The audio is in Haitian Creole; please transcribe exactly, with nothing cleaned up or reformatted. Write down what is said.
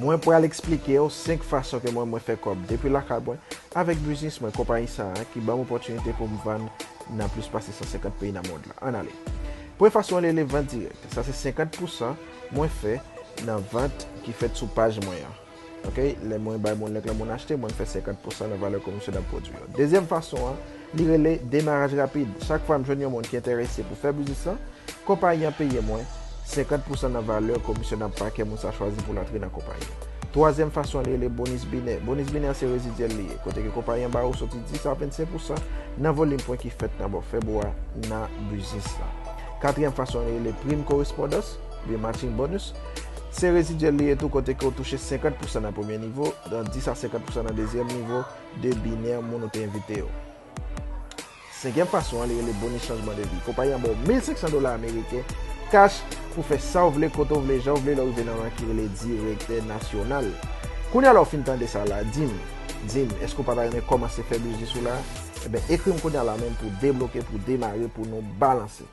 Mwen pral eksplike w senk fason ke mwen, mwen fè kòb depi lakay mwen avèk biznis mwen, konpayi sa a ki ban m opòtinite pou m vann nan plis pase san senkant peyi nan mond la. Ann ale. Premye fason an rele vant dirèk. Sa se senkant pousan mwen fè nan vant ki fèt sou paj mwen an. Ok, lè mwen bay moun link la, moun achte, mwen fè senkant pousan nan valè komisyon nan pwodui yo. Dezyèm fason an, li rele demaraj rapid. Chak fwa m jwenn yon moun ki enterese pou fè biznis lan, konpayi an peye mwen senkant pousan nan valè komisyon nan pakè moun sa chwazi pou l antre nan konpayi an. Twazyèm fason an, li rele bonis binè. Bonis binè an se rezidyèl li ye, kote ke konpayi an ba ou soti dis a vennsenk pousan nan volim pwen ki fèt nan bò fèb ou a nan biznis la. Katriyèm fason an, li rele prim korespondans, oubyen matching bonus. Se rezidyèl li ye tou, kote ke ou touche senkant pousan nan premye nivo, nan dis a senkant pousan nan dezyèm nivo de binè moun ou te envite yo. Senkyèm fason an, li rele bonis chanjman de vi. Konpayi an ba w mil senk san dola ameriken kach pou fè sa w vle, kote w vle, jan w vle, lè w rive nan rang ki rele direktè nasyonal. Kounye a, lè w fin tande sa la, di m, di m, èske w pa ta renmen kòmanse fè biznis ou la? Ebyen, ekri m kounye a la menm pou debloke, pou demare, pou nou balanse.